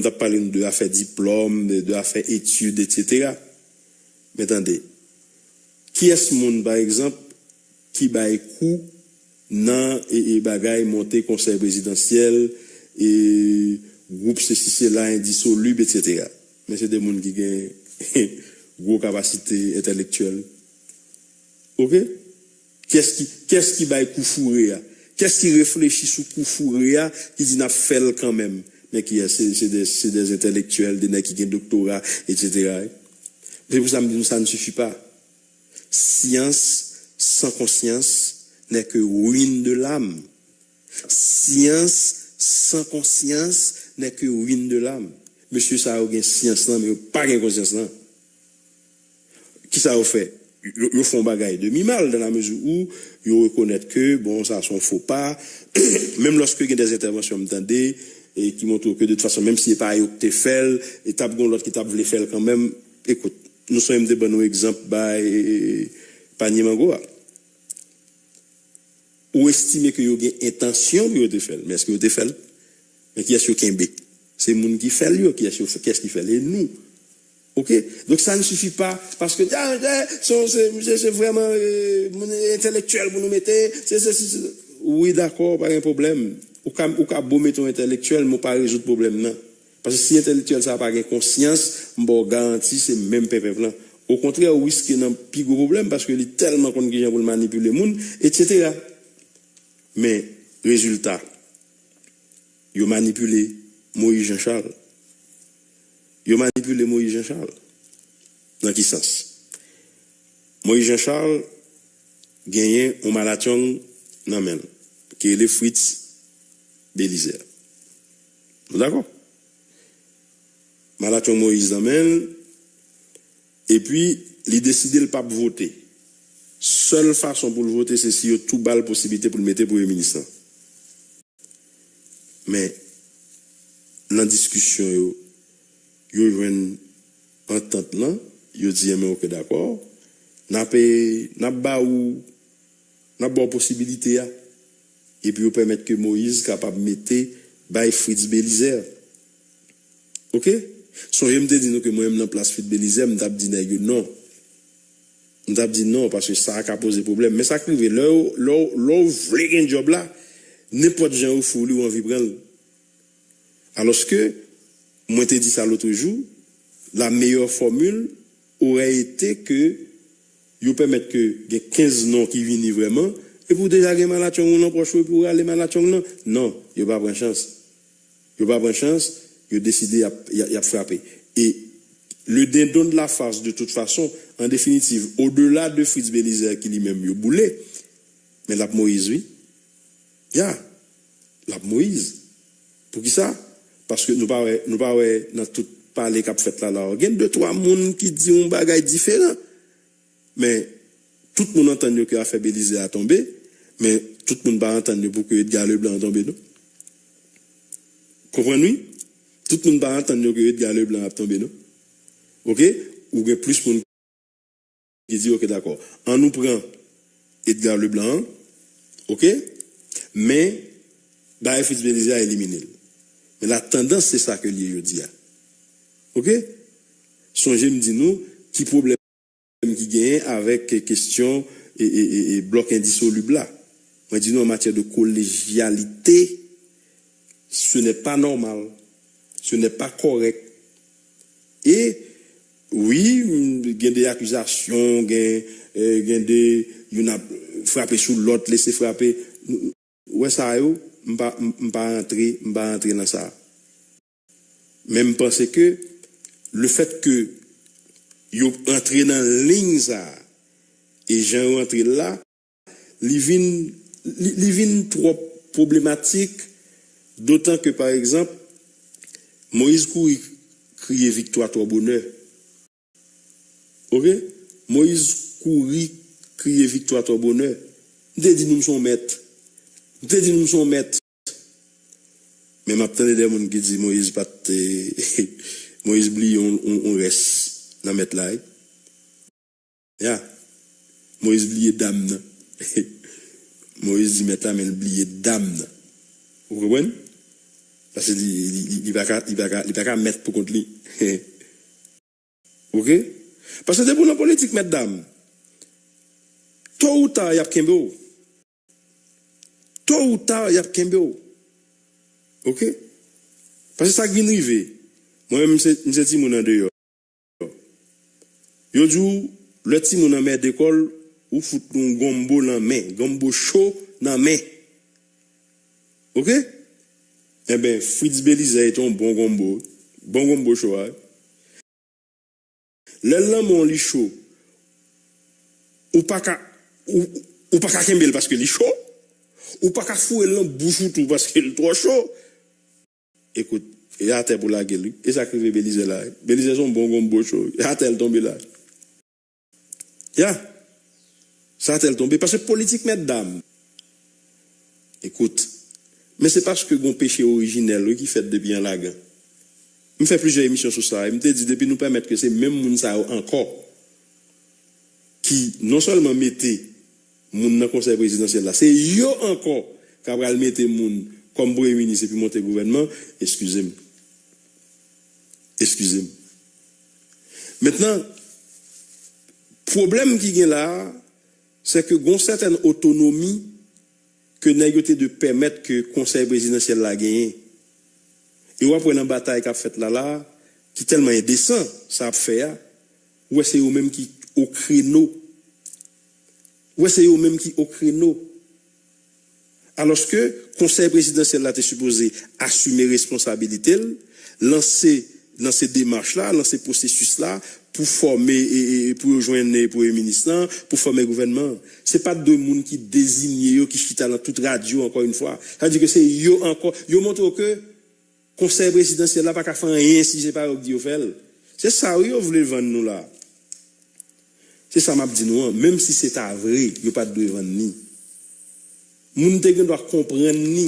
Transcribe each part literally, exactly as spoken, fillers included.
t ap pale nou de afè diplòm, de, de afè etid, etsetera. Men tande, kiyès moun, pa egzanp, ki bay kou nan e, e bagay monte konsèy prezidansyèl, e gwoup sesi sela, endisolib, etsetera. Men se de moun ki gen gwo kapasite entèlektyèl. Oke? Kiyès ki, kiyès ki bay kou foure a? Kiyès ki reflechi sou kou foure a, ki di n ap fè l kanmenm? Men kiyès? Se, se de, se de entèlektyèl, de nèg ki gen doktora, etsetera. Se pou sa m di nou, ça ne suffit pas. Science sans conscience n'est que ruine de l'âme. Science sans conscience n'est que ruine de l'âme. Mesye sa yo gen syans lan, men yo pa gen konsyans lan. Kisa yo fè? Yo, yo fè yon bagay de mi mal, dans la mesure où yo rekonèt ke, bon, sa se yon fo pa. Menm lòske gen de entèvansyon m tande, e ki montre ke de tout fason, menm si se pa yo ki te fè l, e t ap gen lòt ki t ap vle fè l kanmenm. Ekout, nou sonje m te ban nou egzanp bay, e, e, panye mango a. Ou estime ke yo gen entansyon pou yo te fè l, men èske yo te fè l? Men kiyès yo kenbe? Se moun ki fè l yo, kiyès yo, kiyès ki fè l? E nou. Oke? Donk, ça ne suffit pas, paske, ah, eh, se, se, se, se vrèman, eh, moun entèlektyèl pou nou mete, se, se, se, se. Wi, dakò, pa gen pwoblèm. Ou ka, ou ka bon mete yon entèlektyèl, men ou pa rezoud pwoblèm nan. Paske si entèlektyèl sa a pa gen konsyans, m ba w garanti se menm penpenp lan. Okontrè, ou riske nan pi gwo pwoblèm paske li tèlman konn kijan pou l manipile moun, etsetera. Men, rezilta, yo manipile Moïse Jean Charles. Yo manipile Moïse Jean Charles. Nan ki sans? Moïse Jean Charles genyen yon malatchong nan men l, ki rele Fritz Belizaire. Nou dakò? Malatchong Moïse nan men l, epi li deside l p ap vote. Sèl fason pou l vote, se si yo tou ba l posiblite pou l mete premye minis lan. Men, nan diskisyon yo, yo jwenn antant lan, yo di, enben, oke, dakò, n ap, n ap ba ou, n ap ba w posibilite a. Epi yo pèmèt ke Moïse kapab mete, bay Fritz Belizaire. Oke? Sonje m te di nou ke mwen menm nan plas Fritz Belizaire, m t ap di nèg yo non. M t ap di non, paske sa ka poze pwoblèm. Men sa k rive, lè w, lè w, lè w vle gen djòb la, nenpòt jan yo fè w li, w anvi pran l. Alòske, mwen te di sa lòt jou, la meilleure formule aurait été ke yo pèmèt ke gen kenz non ki vini vrèman, epi w deja gen malatchong ou nan pòch ou, epi w rale malatchong nan. Non, yo pa pran chans. Yo pa pran chans, yo deside y ap, y ap, y ap frape. E le dindon de la farce, de toute façon, en définitive, au-delà de Fritz Belizaire ki li menm yo boule, men l ap Moïse, wi. Ya, l ap Moïse. Poukisa? Paske nou pa wè, nou pa wè nan tout pale k ap fèt la, la, gen de twa moun ki di yon bagay diferan. Men, tout moun antann yo ke afè Belizaire a tonbe, men tout moun pa antann yo pou ke Edgar Leblanc an tonbe, non. Konprann, wi? Tout moun pa antann yo ke Edgar Leblanc ap tonbe, non. Oke? Ou gen plis moun ki di, oke, dakò. An nou pran Edgar Leblanc an, oke? Men, bagay Fritz Belizaire a elimine l. Men la tandans, se sa ke l ye jodi a. Oke? Sonje m di nou, ki pwoblèm ki genyen avèk kesyon e, e, e, e blòk endisolib la. Mwen di nou, an matyè de kolejyalite, ce n'est pas normal, ce n'est pas correct. E, wi, gen de akizasyon, gen, eh, gen de, youn ap frape sou lòt, lese frape. Ou wè sa yo, m pa, m, m pa rantre, m pa rantre nan sa. Men m panse ke le fèt ke yo antre nan liy sa a, e jan yo antre l la, li vin, li, li vin twòp pwoblematik, dotan ke, pa egzanp, Moïse kouri kriye viktwa twò bonè. Oke? Moïse kouri kriye viktwa twò bonè. M te di nou m se yon mèt. M te di nou m se yon mèt. Men m ap tande de moun ki di Moïse pa t, Moïse bliye yon, yon, yon rès nan mèt la, wi. Ya. Moïse bliye dam nan. Moïse di mèt la, men l bliye dam nan. Ou konprann? Paske li, li, li, li pa ka, li pa ka, li pa ka mèt pou kont li. Oke? Paske depi w nan politik, mèt dam, to ou ta, y ap kenbe w. To ou ta, y ap kenbe w. Oke? Paske sa k vin rive. Mwen menm, m se, m se timoun andeyò. Yo di w, lè timoun anmède kò l, ou fout yon gonbo nan men, gonbo cho nan men. Oke? Enben, Fritz Belizaire te yon bon gonbo. Bon gonbo cho a. Lè l nan men w li cho, ou pa ka, ou, ou pa ka kenbe l paske li cho. Ou pa ka foure l nan bouch ou tou paske l twò cho. Ekout, e atè pou lage l, wi. E sa k rive Belizaire la. Belizaire se yon bon gonbo cho. E atè l tonbe la. Ya. Se atè l tonbe. Paske politik, mèt dam. Ekout. Men se paske gon peche orijinèl, wi, ki fèt depi an lagan. M fè plizyè emisyon sou sa, e m te di depi nou pèmèt ke se menm moun sa yo ankò ki non sèlman mete moun nan konsèy prezidansyèl la, se yo ankò k ap pral mete moun kòm premye minis epi monte gouvènman, eskize m. Eskize m. Mentnan, pwoblèm ki gen la a, se ke gon sètèn otonomi ke nèg yo te dwe pèmèt ke konsèy prezidansyèl la genyen. E w ap wè nan batay k ap fèt la la, ki tèlman endesan sa ap fè a, ou wè se yo menm ki o kreno. Ou wè se yo menm ki o kreno. Alòske konsèy prezidansyèl la te sipoze asime responsabilite l, lanse, lanse demach la, lanse pwosesis la pou fòme, e, e, pou yo jwenn, e, premye minis lan, pou fòme gouvènman an. Se pa t de moun ki dezinye yo, ki chita nan tout radyo, ankò yon fwa. Sa vle di ke se yo ankò, yo montre w ke konsèy prezidansyèl la pa ka fè anyen si se pa yo k di yo fè l. Se sa wi yo vle vann nou la. Se sa m ap di nou an, menm si se ta vre, yo pa t dwe vann ni. Moun te gen dwa konprann ni,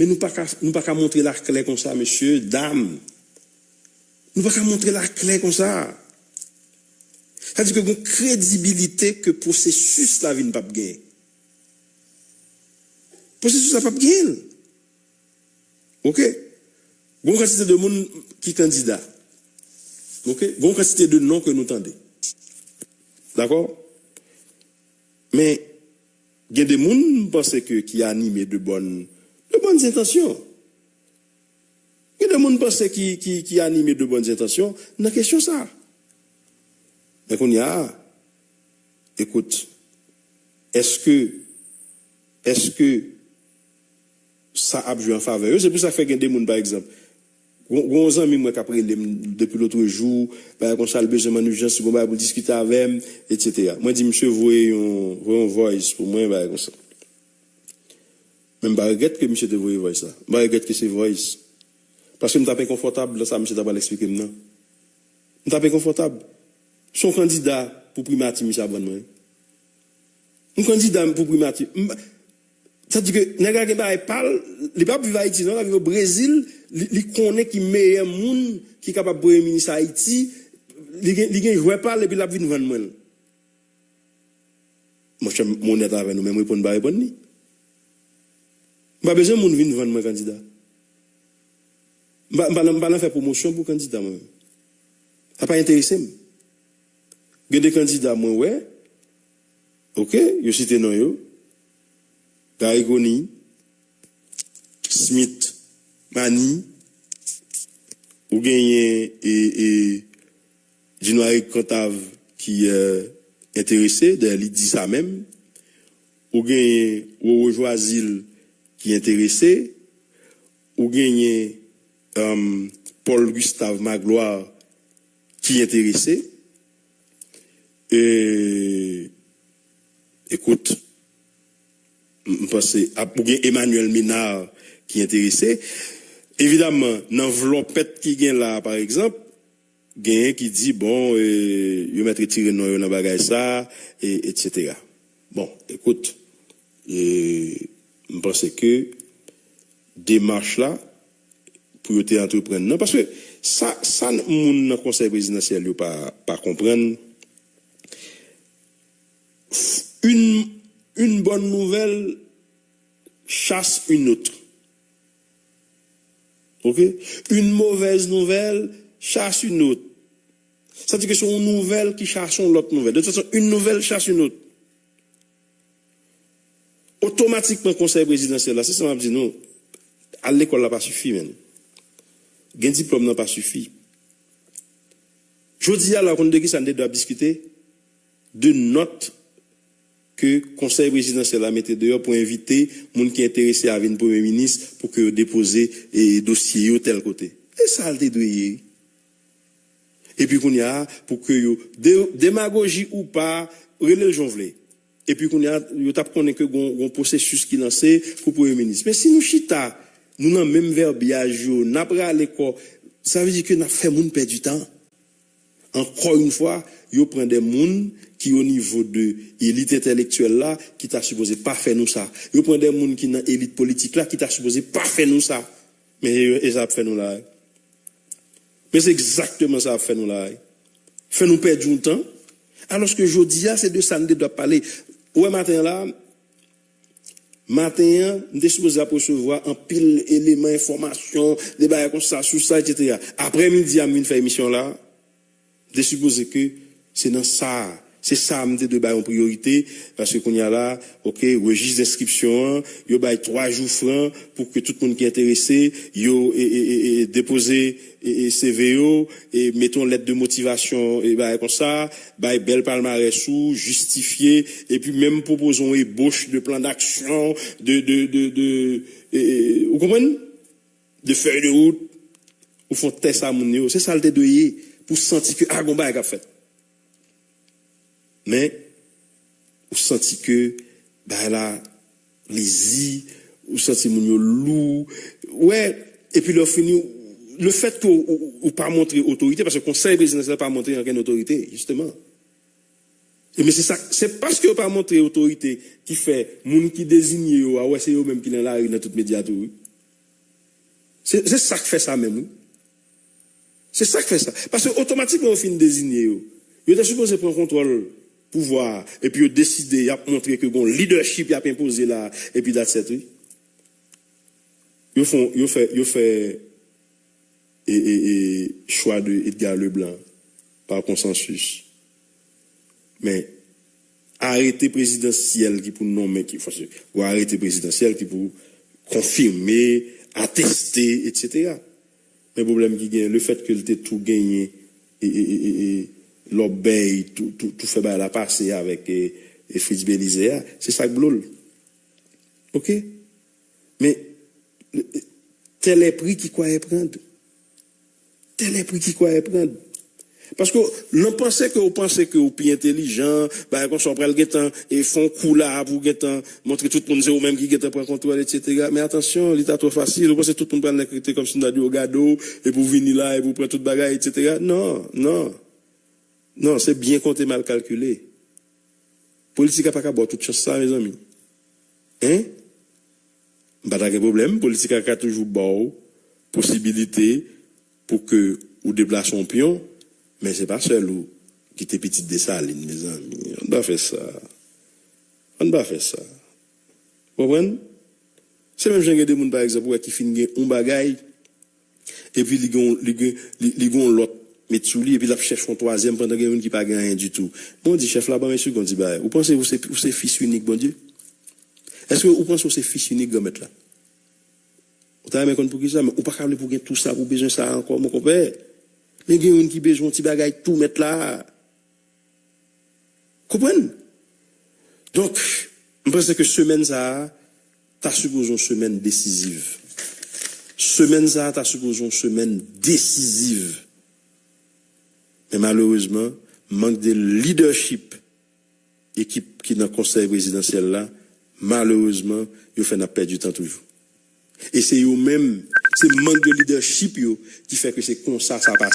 men nou pa ka, nou pa ka montre l aklè konsa, mesye, dam. Nou pa ka montre l aklè konsa. Sa di ke gon kredibilite ke pwosesis la vin p ap genyen. Pwosesis la p ap genyen l. Oke? Gon kantite de moun ki kandida. Oke? Gon kantite de non ke nou tande. Dakò? Men, gen de moun, m panse ke, ki anime de bòn, de bòn entansyon. Gen de moun panse ki, ki, ki anime de bòn entansyon nan kesyon sa. Men kounye a, ekout, èske, èske sa ap jwe an favè yo? Se pou sa k fè gen de moun, pa egzanp, gon, gon zanmi mwen k ap rele m depi lotrejou, bagay konsa, l bezwen m an ijans, li gon bagay pou l diskite avè m, etsetera. Mwen di misye voye yon, voye yon voice pou mwen, bagay konsa. Men m pa regrèt ke misye te voye voice la. M pa regrèt ke se voice. Paske m t ap enkonfòtab nan sa misye t ap pral eksplike m nan. M t ap enkonfòtab. Se yon kandida pou primati misye ap vann mwen. Yon kandida pou primati. M, sa di ke nèg la gen bagay pa l, li p ap viv Ayiti non, l ap viv o Brezil, li, li konnen ki meyè moun ki kapab premye minis Ayiti, li gen, li gen jwè pa l epi l ap vin vann mwen l. Monchè, m onèt avè nou, men m reponn, m pa reponn li. M pa bezwen moun vin vann mwen kandida. M pa, m pa nan, m pa nan fè pwomosyon pou kandida mwen menm. Sa pa enterese m. Gen de kandida mwen wè, oke, yo site non yo, Garry Conille, Smith Mani, ou genyen e, e, Djinoic Cantave ki, euh, enterese, dayè li di sa menm. Ou genyen Roro Joisil ki enterese. Ou genyen, um, Paul Gustave Magloire ki enterese. E, ekout, m, m panse, ap, ou gen Emmanuel Ménard ki enterese. Evidaman, nan vlòpèt ki gen la a, pa egzanp, genyen ki di, bon, e, yo mèt retire non yo nan bagay sa, e, etsetera. Bon, ekout, e, m panse ke demach la, pou yo te antreprann nan. Paske sa, sa moun nan konsèy prezidansyèl yo pa, pa konprann, une, une bonne nouvelle chasse une autre. Ok? Une mauvaise nouvelle chasse une autre. Sa di ke se yon nouvèl ki chache yon lòt nouvèl. De toute façon, une nouvelle chasse une autre. Otomatikman, konsèy prezidansyèl la, se sa m ap di nou, al lekòl la pa sifi, menn. Gen diplòm nan pa sifi. Jodi a la, ou konn de ki sa n te dwe ap diskite? De nòt ke konsèy prezidansyèl la mete deyò pou envite moun ki enterese a vin premye minis pou ke yo depoze e, dosye yo tèl kote. E sa l te dwe ye. Epi kounye a, pou ke yo, de, demagoji ou pa, rele l jan w vle. Epi kounye a, yo t ap konnen ke gon, gon pwosesis ki lanse pou premye minis. Men si nou chita, nou nan menm vèbyaj yo, n ap rale kò, sa vle di ke n ap fè moun pèdi tan. Ankò yon fwa, yo pran de moun ki o nivo de elit entèlektyèl la, ki ta sipoze pa fè nou sa. Yo pran de moun ki nan elit politik la, ki ta sipoze pa fè nou sa. Men e, e sa ap fè nou la. Men se egzakteman sa ap fè nou la. Fè nou pèdi yon tan. Alòske jodi a, se de sa n te dwe ap pale. Ou wè maten an la, maten an, m te sipoze ap resevwa anpil eleman enfòmasyon, de bagay konsa, sou sa, etsetera. Aprèmidi a, m vin fè emisyon la, m te sipoze ke se nan sa, se sa m te dwe bay yon priyorite, paske kounye a la, ok, rejis denskripsyon an, yo bay twa jou fran pou ke tout moun ki enterese, yo e, e, e, e, depoze e, e, C V yo, e, mete yon lèt de motivasyon, e, bagay konsa, bay bèl palmarès ou, jistifye, epi menm pwopoze yon ebòch de plan d'action, de, de, de, de, e, e, ou konprann? De feuille de route, ou fè yon tès a moun yo. Se sa l te dwe ye, pou santi ke, a, gon bagay k ap fèt. Men, ou santi ke bagay la lezi, ou santi moun yo lou. Ou wè, epi lè w fini, le fèt ke ou, ou, ou pa montre otorite, paske konsèy prezidansyèl pa montre ankenn otorite, jisteman. E men se sa, se paske yo pa montre otorite ki fè moun ki dezinye yo a, wè se yo menm ki nan lari nan tout medya tou, wi. Se, se sa k fè sa menm, wi. Se sa k fè sa. Paske otomatikman yo fin dezinye yo. Yo te sipoze pran kontwòl pouvwa a, epi yo deside y ap montre ke gon leadership y ap enpoze la, epi that's it, wi. Yo fè, yo fè, yo fè e, e, e, chwa de Edgar Leblanc pa konsansis. Men, arete prezidansyèl ki pou nonmen, ki, fò se, ou arete prezidansyèl ki pou konfime, ateste, etsetera. Men pwoblèm ki genyen, le fèt ke l te tou genyen, e, e, e, e, e, lòbèy, tou, tou, tou fè bagay la pase avèk, e, e Fritz Belizaire a, se sa k blo l. Ok? Men, tel est pris qui croyait prendre. Tel est pris qui croyait prendre. Paske nan panse ke ou panse ke ou pi entelijan, bagay konsa, ou pral gentan e fè yon kou la pou gentan montre tout moun se ou menm ki gentan pran kontwòl, etsetera. Men atansyon, li ta twò fasil. Ou panse tout moun pral rete kòmsi m ta di w gade w, epi w vini la, epi w pran tout bagay, etsetera. Non, non. Non, se byen konte, mal kalkile. Politik la pa ka ba w tout chans sa, mezanmi. Hein? M pa ta gen pwoblèm, politik la ka toujou ba w posibilite pou ke ou deplase yon pyon, men se pa sèl ou ki te pitit Desalin, mezanmi. Ann pa fè sa. Ann pa fè sa. Konprann? Se menm jan gen de moun, pa egzanp, ou wè ki fin gen yon bagay, epi li gen, li gen, li, li gen yon lòt met sou li, epi l ap chèche yon twazyèm pandan gen youn ki pa gen anyen ditou. Bondye, chèf la, ban m esplike yon ti bagay. Ou panse ou se, ou se fis inik Bondye? Èske ou panse ou se fis inik Granmèt la? Ou ta renmen konn poukisa, men ou pa ka vle pou gen tou sa, pou bezwen sa ankò, mon konpè. Men gen youn ki bezwen yon ti bagay tou mèt la. Konprann? Donk, m panse ke semèn sa a ta sipoze yon semèn desiziv. Semèn sa a ta sipoze yon semèn desiziv. Men malerezman, mank de lidèchip ekip ki nan konsèy prezidansyèl la, malerezman, yo fè n ap pèdi tan toujou. E se yo menm, se mank de lidèchip yo ki fè ke se konsa sa pase.